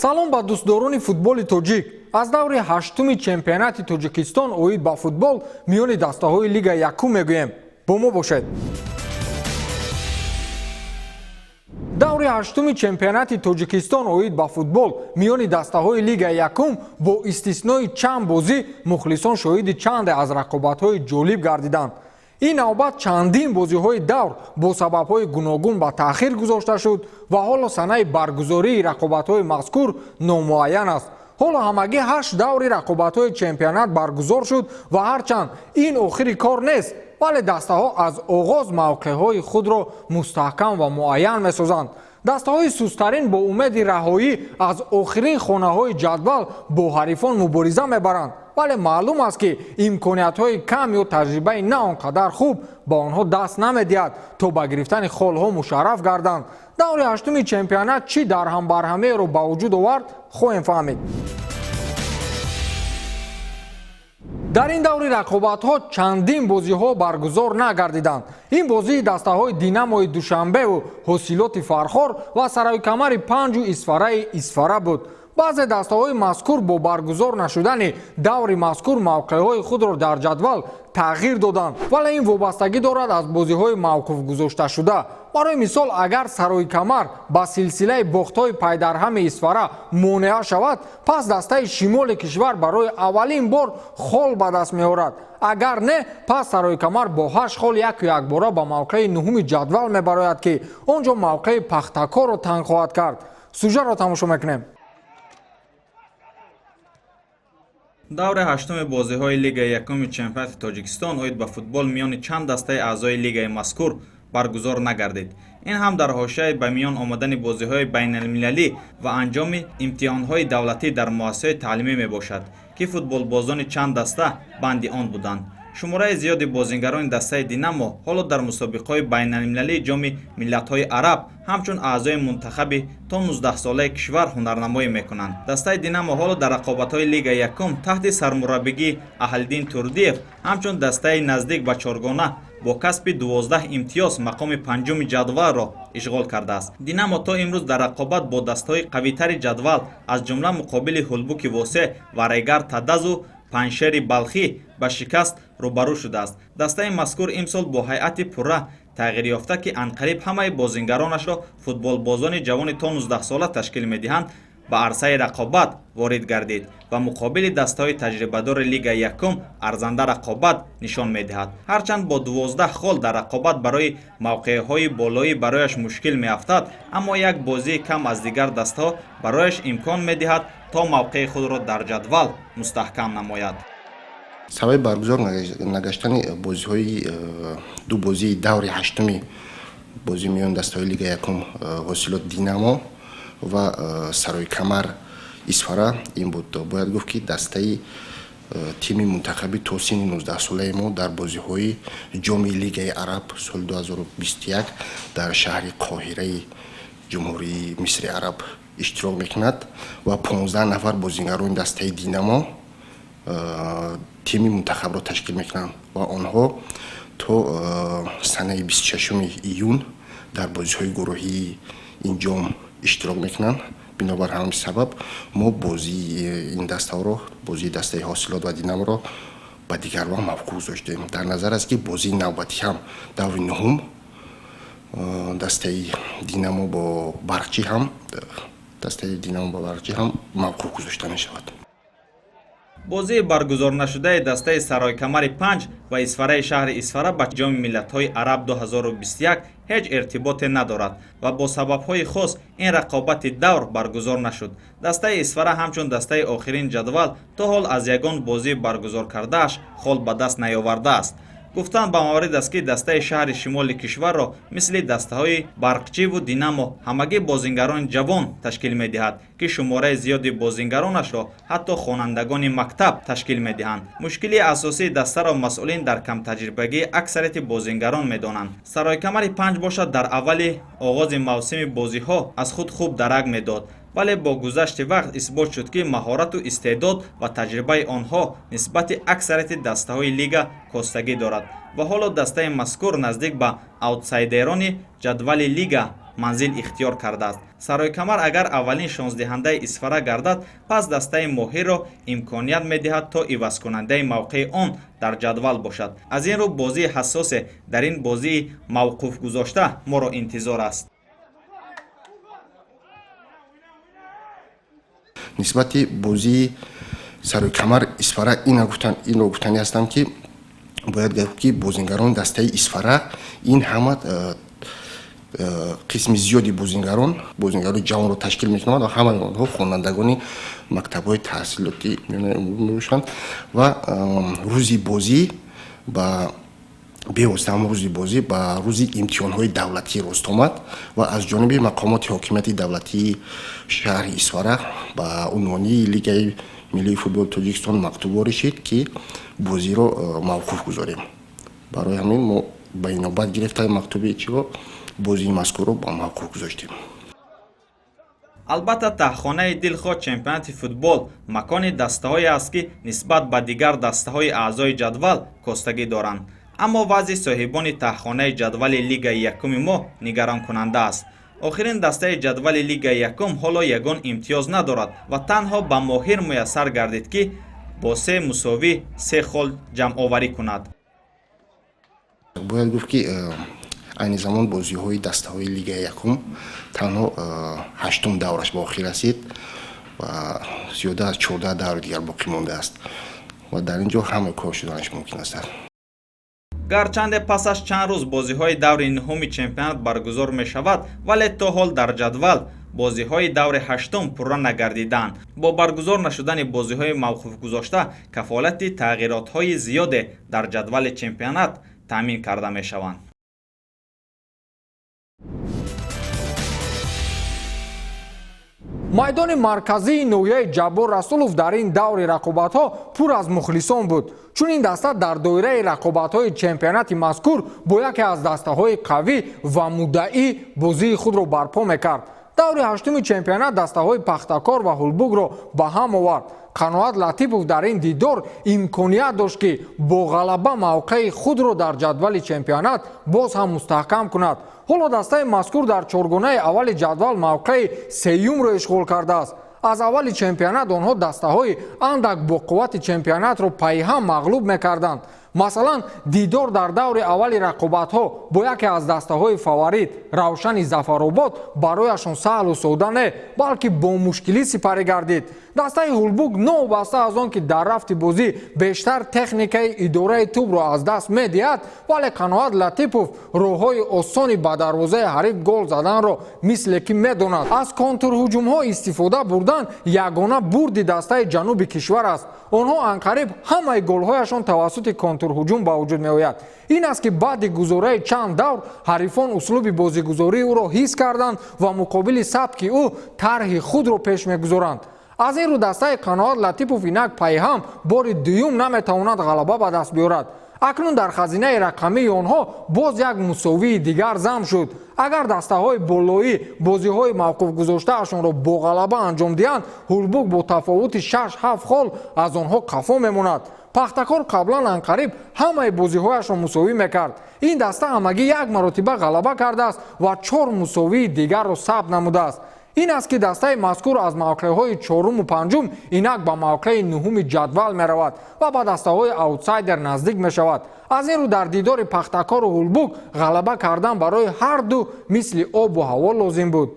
Салом ба дӯстдорони футболи тоҷик. Аз даври ҳаштуми чемпионати Тоҷикистон оид ба футбол миёни дастаҳои Лига якум мегӯем. Бо мо бошед. Даври ҳаштуми чемпионати Тоҷикистон оид ба футбол миёни дастаҳои Лигаи якум бо истиснои чанд бозӣ мухлисон шоҳиди чанде аз рақобатҳои ҷолиб гардиданд. Ин навбат чандин бозиҳои давр бо сабабҳои гуногун ба таъхир гузошта шуд ва ҳоло санаи баргузории рақобатҳои мазкур номуайян аст. Ҳоло ҳамагӣ ҳашт даври рақобатҳои чемпионат баргузор шуд ва ҳарчанд ин охири кор нест, вале дастаҳо аз оғоз мавқеъҳои худро мустаҳкам ва муайян месозанд. Дастаҳои сустарин бо умеди раҳоӣ аз охирин хонаҳои ҷадвал бо ҳарифон мубориза мебаранд, вале маълум аст, ки имкониятҳои кам ё таҷрибаи на он қадар хуб ба онҳо даст намедиҳад, то ба гирифтани холҳо мушарраф гарданд. Даври ҳаштуми чемпионат чӣ дарҳамбарҳамеро ба вуҷуд овард, хоҳем фаҳмид. Дар ин даври рақобатҳо чандин бозиҳо баргузор нагардиданд. Ин бозии дастаҳои Динамои Душанбеву Ҳосилоти Фархор ва Сарои-Камари панҷу Исфараи Исфара буд. Баъзе дастаҳои мазкур бо баргузор нашудани даври мазкур мавқеъҳои худро дар ҷадвал тағйир доданд, вале ин вобастагӣ дорад аз бозиҳои мавқуф гузошташуда. Барои мисол, агар Сарои-Камар ба силсилаи бохтҳои пайдарҳами Исфара монеа шавад, пас дастаи шимоли кишвар барои аввалин бор хол ба даст меорад. Агар не, пас Сарои-Камар бо ҳашт хол яку якбора ба мавқеи нуҳуми ҷадвал мебарояд, ки он ҷо мавқеи Пахтакорро танг хоҳад кард. Сюжетро тамошо мекунем. Даври ҳаштуми бозиҳои Лигаи якуми чемпионати Тоҷикистон оид ба футбол миёни чанд дастаи аъзои лигаи мазкур баргузор нагардид. Ин ҳам дар ҳошияи ба миён омадани бозиҳои байналмилалӣ ва анҷоми имтиҳонҳои давлатӣ дар муассисаҳои таълимӣ мебошад, ки футболбозони чанд даста банди он буданд. Шумораи зиёди бозингарони дастаи Динамо ҳоло дар мусобиқаҳои байналмилалии Ҷоми миллатҳои араб ҳамчун аъзои мунтахаби то 19-солаи кишвар ҳунарнамоӣ мекунанд. Дастаи Динамо ҳоло дар рақобатҳои Лигаи якум таҳти сармураббигии Аҳлиддин Турдиев ҳамчун дастаи наздик ба чоргона бо касби 12 имтиёз мақоми панҷуми ҷадвалро ишғол кардааст. Динамо то имрӯз дар рақобат бо дастаҳои қавитари ҷадвал, аз ҷумла муқобили Ҳулбуки Восе ва Регар Тадазу Паншери Балхӣ, ба шикаст рӯбарӯ шудааст. Дастаи мазкур имсол бо ҳайати пурра тағйирёфта, ки анқариб ҳамаи бозингаронашро футболбозони ҷавони то 19-сола ташкил медиҳанд, ба арсаи рақобат ворид гардид ва муқобили дастаҳои таҷрибадори Лигаи якум арзанда рақобат нишон медиҳад. Ҳарчанд бо 12 хол дар рақобат барои мавқеъҳои болоӣ барояш мушкил меафтад, аммо як бозии кам аз дигар дастаҳо барояш имкон медиҳад, то мавқеи худро дар ҷадвал мустаҳкам намояд. Сабаби баргузор нагаштани бозиҳои ду бозии даври ҳаштуми бозии миёни дастаҳои Лигаи якум Ҳосилот Динамо ва Сарои Камар Исфара ин буд. Бояд гуфт, ки дастаи тими мунтахаби то синни 19-солаи мо дар бозиҳои Ҷоми Лигаи Араб соли 2021 дар шаҳри Қоҳираи Ҷумҳурии Мисри Араб иштирок мекунад ва 15 нафар бозингарони дастаи Динамо тими мунтахабро ташкил мекунанд ва онҳо то санаи 26 июн дар бозиҳои гурӯҳии ин ҷом иштирок мекунанд. Бинобар ҳамин сабаб мо бозии ин дастаҳоро, бозии дастаи Ҳосилот ва Динаморо ба дигар вақт мавқуф гузоштем. Дар назар аст, ки бозии навбатӣ ҳам даври нуҳум дастаи Динамо бо Барқчӣ ҳам, дастаи Динамо бо Барқчӣ ҳам мавқуф гузошта мешавад. Бозии баргузорнашудаи дастаи Саройкамари панҷ ва Исфараи шаҳри Исфара ба Ҷоми миллатҳои араб 2021 ҳеҷ иртиботе надорад ва бо сабабҳои хос ин рақобати давр баргузор нашуд. Дастаи Исфара ҳамчун дастаи охирин ҷадвал то ҳол аз ягон бозии баргузор кардааш хол ба даст наёвардааст. Гуфтан ба маврид аст, ки дастаи шаҳри шимоли кишварро мисли дастаҳои Барқчиву Динамо ҳамагӣ бозингарони ҷавон ташкил медиҳад, ки шумораи зиёди бозингаронашро ҳатто хонандагони мактаб ташкил медиҳанд. Мушкилии асосии дастаро масъулин дар камтаҷрибагии аксарияти бозингарон медонанд. Саройкамари панҷ бошад, дар аввали оғози мавсими бозиҳо аз худ хуб дарак медод, вале бо гузашти вақт исбот шуд, ки маҳорату истеъдод ва таҷрибаи онҳо нисбати аксарияти дастаҳои лига костагӣ дорад ва ҳоло дастаи мазкур наздик ба аутсайдерони ҷадвали лига Манзил ихтиёр кардааст. Саройкамар агар аввалин шонсдиҳандаи Исфара гардад, пас дастаи Моҳирро имконият медиҳад, то ивазкунандаи мавқеи он дар ҷадвал бошад. Аз ин рӯ бозии ҳассосе дар ин бозии мавқуфгузошта моро интизор аст. Нисбати бозии Саройкамар Исфара инро гуфтанӣ ҳастам, ки бояд гуфт, ки бозингарони дастаи Исфара ин ҳама қисми зиёди бозингарон бозингарони ҷавонро ташкил мекунанд ва ҳамаи онҳо хонандагони мактабҳои таҳсилоти мебошанд ва рӯзи бозӣ ба бевосита ҳамон рӯзи бозӣ ба рӯзи имтиҳонҳои давлатӣ рост омад ва аз ҷониби мақомоти ҳокимияти давлатии шаҳри Исфара ба унвони Лигаи миллии футболи Тоҷикистон мактуб ворид шид, ки бозиро мавқуф гузорем. Барои ҳамин мо ба инобат гирифтаи мактуби чиро бозии мазкурро ба мавқуф гузоштем. Албатта, таҳхонаи дилхоҳ чемпионати футбол макони дастаҳое аст, ки нисбат ба дигар дастаҳои аъзои ҷадвал костагӣ доранд. Аммо вазъи соҳибони таҳхонаи ҷадвали Лигаи якуми мо нигаронкунанда аст. Охирин дастаи ҷадвали Лигаи якум ҳоло ягон имтиёз надорад ва танҳо ба Моҳир муяссар гардид, ки бо се мусовӣ се хол ҷамъоварӣ кунад. Бояд гуфт, ки айни замон бозиҳои дастаҳои Лигаи якум танҳо ҳаштум давраш ба охир расид ва зиёда аз 14 даври дигар боқӣ мондааст ва дар ин ҷо ҳама кор шуданаш мумкин аст. Гарчанде пас аз чанд рӯз бозиҳои даври нуҳуми чемпионат баргузор мешавад, вале то ҳол дар ҷадвал бозиҳои даври ҳаштум пурра нагардидаанд. Бо баргузор нашудани бозиҳои мавқуфгузошта кафолати тағйиротҳои зиёде дар ҷадвали чемпионат таъмин карда мешаванд. Майдони марказии ноҳияи Ҷаббор Расулов дар ин даври рақобатҳо пур аз мухлисон буд, чун ин даста дар доираи рақобатҳои чемпионати мазкур бо яке аз дастаҳои қавӣ ва муддаӣ бозии худро барпо мекард. Даври ҳаштуми чемпионат дастаҳои Пахтакор ва Ҳулбукро ба ҳам овард. Қаноат Латипов дар ин дидор имконият дошт, ки бо ғалаба мавқеи худро дар ҷадвали чемпионат боз ҳам мустаҳкам кунад. Ҳоло дастаи мазкур дар чоргонаи аввали ҷадвал мавқеи сеюмро ишғол кардааст. Аз аввали чемпионат онҳо дастаҳои андак бо қуввати чемпионатро пайҳам мағлуб мекарданд. Масалан, дидор дар даври аввали рақобатҳо бо яке аз дастаҳои фаворит, Равшани Зафаробод, барояшон саҳлу сода не, балки бо мушкилӣ сипарӣ гардид. Дастаи Ҳулбук новобаста аз он ки дар рафти бозӣ бештар техникаи идораи тӯбро аз даст медиҳад, вале Қаноат Латипов роҳҳои осони ба дарвозаи ҳариф гол заданро мисле ки медонад. Аз контрҳуҷумҳо истифода бурдан ягона бурди дастаи ҷануби кишвар аст. Онҳо анқариб ҳамаи голҳояшон тавассути контрҳуҷум ба вуҷуд меояд. Ин аст, ки баъди гузораи чанд давр ҳарифон услуби бозигузории ӯро ҳис карданд ва муқобили сабки ӯ тарҳи худро пеш мегузоранд. Аз ин рӯ дастаи Қаноат Латипов инак пайҳам бори дуюм наметавонад ғалаба ба даст биёрад. Акнун дар хазинаи рақамии онҳо боз як мусовии дигар зам шуд. Агар дастаҳои болоӣ бозиҳои мавқуфгузоштаашонро бо ғалаба анҷом диҳанд, Ҳулбук бо тафовути 6-7 хол аз онҳо қафо мемонад. Пахтакор қаблан анқариб ҳамаи бозиҳояшро мусовӣ мекард. Ин даста ҳамагӣ як маротиба ғалаба кардааст ва чор мусовии дигарро сабт намудааст. Ин аст, ки дастаи мазкур аз мавқеъҳои чоруму панҷум инак ба мавқеи нуҳуми ҷадвал меравад ва ба дастаҳои аутсайдер наздик мешавад. Аз ин рӯ дар дидори Пахтакору Ҳулбук ғалаба кардан барои ҳар ду мисли обу ҳаво лозим буд.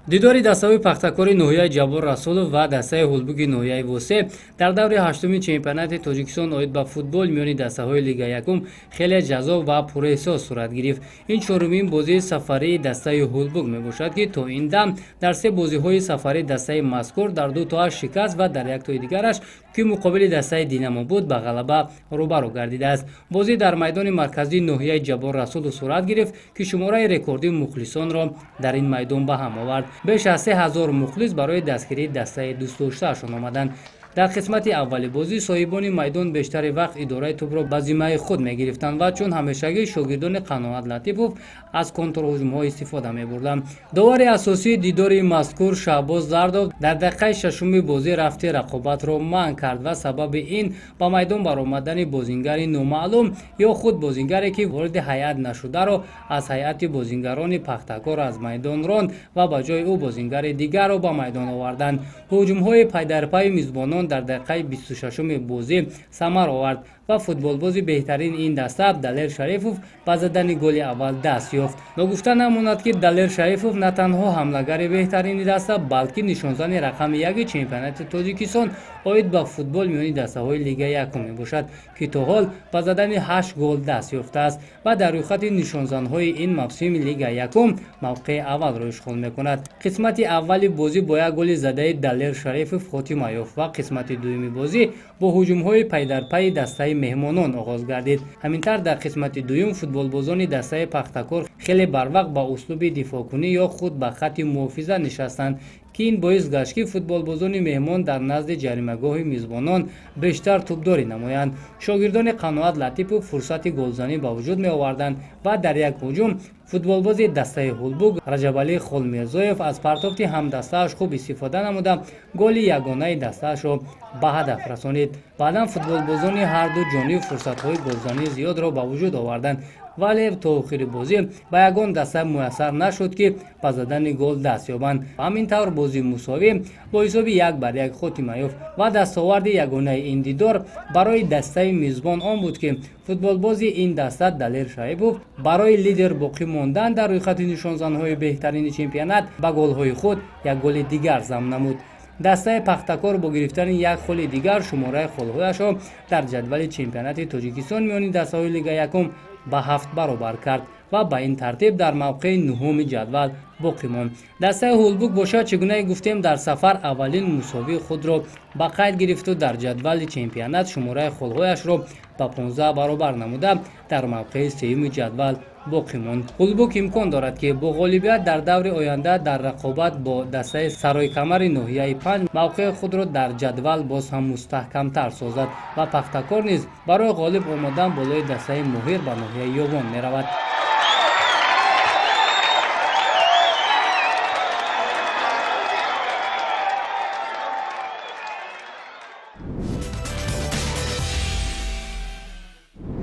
Дидори дастаҳои Пахтакори ноҳияи Ҷаббор Расулов ва дастаи Ҳулбуки ноҳияи Восе дар даври ҳаштуми чемпионати Тоҷикистон оид ба футбол миёни дастаҳои Лига якум хеле ҷаззоб ва пурэҳсос сурат гирифт. Ин чорумин бозии сафарии дастаи Ҳулбук мебошад, ки то ин дам дар се бозиҳои сафарии дастаи мазкур дар ду тоаш шикаст ва дар як тои дигараш, ки муқобили дастаи Динамо буд, ба ғалаба рӯбарӯ гардидааст. Бозӣ дар майдони марказии ноҳияи Ҷаббор Расулов сурат гирифт, ки шумораи рекордии мухлисонро дар ин майдон ба ҳам овард. Беш аз 3000 мухлис барои дастгирии дастаи дӯстдоштаашон омаданд. Дар қисмати аввали бозӣ соҳибони майдон бештари вақт идораи тӯбро ба зиммаи худ мегирифтанд ва чун ҳамешагӣ шогирдони Қаноат Латипов аз контрҳуҷумҳо истифода мебурданд. Довари асосии дидори мазкур Шаҳбоз Зардов дар дақиқаи шашуми бозӣ рафти рақобатро манъ кард ва сабаби ин ба майдон баромадани бозингари номаълум ё худ бозингаре, ки вориди ҳайат нашударо аз ҳайати бозингарони Пахтакор аз майдон ронд ва ба ҷои ӯ бозингари дигарро ба майдон оварданд. Ҳуҷумҳои пайдарпайи мизбонон дар дақиқаи 26-уми бозӣ самар овард ва футболбози беҳтарини ин даста Далер Шарифов ба задани голи аввал даст ёфт. Ногуфта намонад, ки Далер Шарифов на танҳо ҳамлагари беҳтарини даста, балки нишонзани рақами яки чемпионати Тоҷикистон оид ба футбол миёни дастаҳои Лигаи якум мебошад, ки то ҳол ба задани ҳашт гол даст ёфтааст ва дар рӯйхати нишонзанҳои ин мавсими Лигаи якум мавқеи аввалро ишғол мекунад. Қисмати аввали бозӣ бо як голи задаи Далер Шарифов хотима ёфт ва қисмати дуюми бозӣ бо ҳуҷумҳои пайдарпайи дастаи меҳмонон оғоз гардид. Ҳаминтавр, дар қисмати дуюм футболбозони дастаи Пахтакор хеле барвақт ба услуби дифоъкунӣ ё худ ба хатти муҳофизат нишастанд, ки ин боис гашт, ки футболбозони меҳмон дар назди ҷаримагоҳи мизбонон бештар тӯбдорӣ намоянд. Шогирдони Қаноат Латипов фурсати голзанӣ ба вуҷуд меоварданд ва дар як ҳуҷум футболбози дастаи Ҳулбук Раҷабалӣ Холмирзоев аз партофти ҳамдастааш хуб истифода намуда, голи ягонаи дастаашро ба ҳадаф расонид. Баъдан футболбозони ҳарду ҷониб фурсатҳои голзании зиёдро ба вуҷуд оварданд, вале то охири бозӣ ба ягон даста муяссар нашуд, ки ба задани гол даст ёбанд. Ҳамин тавр, бозии мусовӣ бо ҳисоби 1-1 хотима ёфт ва дастоварди ягонаи ин дидор барои дастаи мизбон он буд, ки футболбози ин даста Далер Шарипов барои лидер боқӣ мондан дар рӯйхати нишонзанҳои беҳтарини чемпионат ба голҳои худ як голи дигар зам намуд. Дастаи Пахтакор бо гирифтани як холи дигар шумораи холҳояшро дар ҷадвали чемпионати Тоҷикистон миёни дастаҳои Лига якум ба ҳафт баробар кард ва ба ин тартиб дар мавқеи нуҳуми ҷадвал боқӣ монд. Дастаи Ҳулбук бошад, чӣ гунае гуфтем, дар сафар аввалин мусовии худро ба қайд гирифту дар ҷадвали чемпионат шумораи холҳояшро ба 15 баробар намуда, дар мавқеи сеюми ҷадвал боқӣ монд. Ҳулбук имкон дорад, ки бо ғолибият дар даври оянда дар рақобат бо дастаи Саройкамари ноҳияи Панҷ мавқеи худро дар ҷадвал боз ҳам мустаҳкамтар созад ва Пахтакор низ барои ғолиб омадан болои дастаи Моҳир ба ноҳияи Ёвон меравад.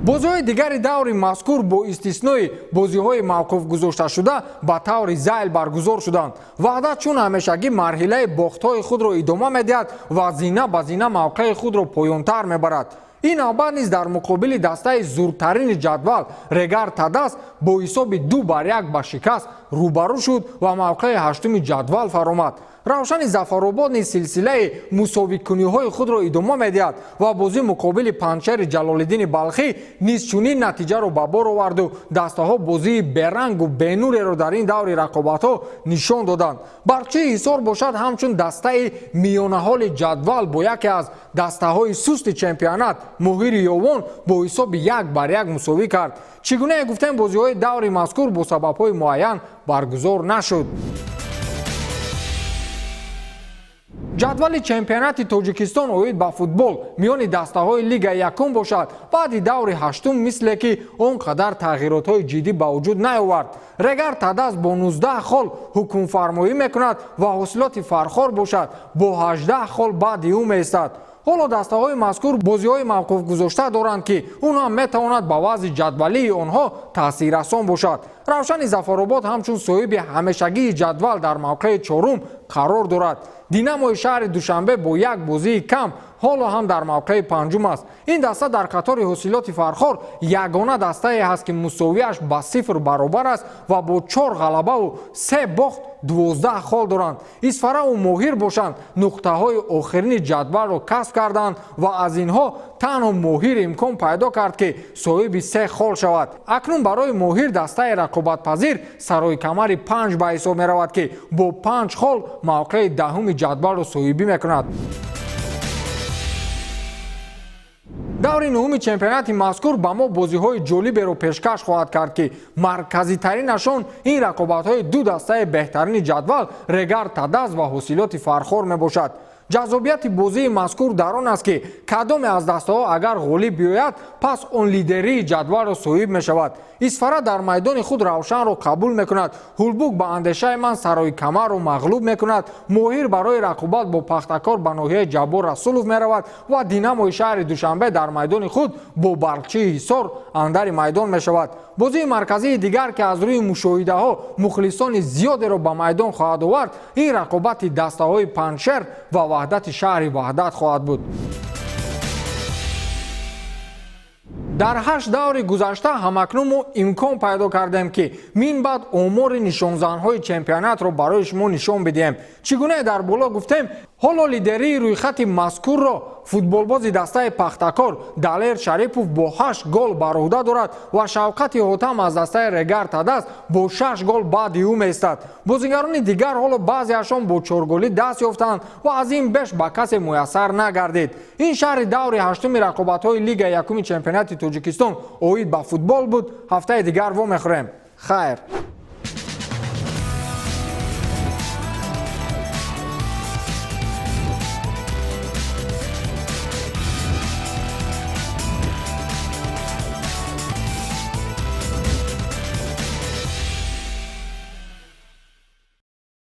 Бозиҳои дигари даври мазкур бо истиснои бозиҳои мавқуф гузошташуда ба таври зайл баргузор шуданд. Ваҳдат чун ҳамешагӣ марҳилаи бохтҳои худро идома медиҳад ва зина ба зина мавқеи худро поёнтар мебарад. Ин навбат низ дар муқобили дастаи зуртарини ҷадвал Регар Тадас бо ҳисоби 2-1 ба шикаст рӯбарӯ шуд ва мавқеи ҳаштуми ҷадвал фаромад. Равшани Зафаробод низ силсилаи мусовикуниҳои худро идома медиҳад ва бозӣ муқобили Панҷшери Ҷалолиддини Балхӣ низ чунин натиҷаро ба бор оварду дастаҳо бозии берангу бенуреро дар ин даври рақобатҳо нишон доданд. Барқчии Ҳисор бошад, ҳамчун дастаи миёнаҳоли ҷадвал бо яке аз дастаҳои сусти чемпионат Моҳири Ёвон бо ҳисоби 1-1 мусовӣ кард. Чӣ гунае гуфтем, бозиҳои даври мазкур бо сабабҳои муайян баргузор нашуд. Ҷадвали чемпионати Тоҷикистон оид ба футбол миёни дастаҳои Лигаи якум бошад, баъди даври ҳаштум мисле ки он қадар тағйиротҳои ҷиддӣ ба вуҷуд наёвард. Регар Тадас бо 19 хол ҳукмфармоӣ мекунад ва Ҳосилоти Фархор бошад, бо 18 хол баъди ӯ меистад. Ҳоло дастаҳои мазкур бозиҳои мавқуфгузошта доранд, ки он ҳам метавонад ба вазъи ҷадвалии онҳо таъсиррасон бошад. Равшани Зафаробод ҳамчун соҳиби ҳамешагии ҷадвал дар мавқеи чорум қарор дорад. Динамои шаҳри Душанбе бо як бозии кам ҳоло ҳам дар мавқеи панҷум аст. Ин даста дар қатори Ҳосилоти Фархор ягона дастае ҳаст, ки мусовиаш ба сифр баробар аст ва бо чор ғалабаву се бохт 12 хол доранд. Исфараву Моҳир бошанд, нуқтаҳои охирини ҷадвалро касб карданд ва аз инҳо танҳо Моҳир имкон пайдо кард, ки соҳиби се хол шавад. Акнун барои Моҳир дастаи рақобатпазир Сарои Камари Панҷ ба ҳисоб меравад, ки бо панҷ хол мавқеи даҳуми ҷадвалро соҳибӣ мекунад. Даври нуҳуми чемпионати мазкур ба мо бозиҳои ҷолиберо пешкаш хоҳад кард, ки марказитаринашон ин рақобатҳои ду дастаи беҳтарини ҷадвал Регар Тадаз ва Ҳосилоти Фархор мебошад. Ҷаззобияти бозии мазкур дар он аст, ки кадоме аз дастаҳо агар ғолиб биёяд, пас он лидерии ҷадвалро соҳиб мешавад. Исфара дар майдони худ Равшанро қабул мекунад. Ҳулбук, ба андешаи ман, Сарои Камарро мағлуб мекунад. Моҳир барои рақобат бо Пахтакор ба ноҳияи Ҷаббор Расулов меравад ва Динамои шаҳри Душанбе дар майдони худ бо Барқчии Ҳисор андари майдон мешавад. Бозии марказии дигар, ки аз рӯи мушоҳидаҳо мухлисони зиёдеро ба майдон хоҳад овард, ин рақобати дастаҳои Панҷшер ва Ваҳдати шаҳри Ваҳдат хоҳад буд. Дар 8 даври гузашта ҳамакнун мо имкон пайдо кардем, ки мин баъд омори нишонзанҳои чемпионатро барои шумо нишон бидиҳем. Чӣ гуна дар боло гуфтем, ҳоло лидерии рӯйхати мазкурро футболбози дастаи Пахтакор Далер Шарипов бо 8 гол бар ӯҳда дорад ва Шавқати Ҳотам аз дастаи Регар Тадаз бо 6 гол баъди ӯ меистад. Бозигарони дигар ҳоло баъзеашон бо чорголӣ даст ёфтанд ва аз ин беш ба касе муяссар нагардид. Ин шарҳи даври ҳаштуми рақобатҳои Лигаи якуми чемпионати Тоҷикистон оид ба футбол буд. Ҳафтаи дигар вомехӯрем. Хайр.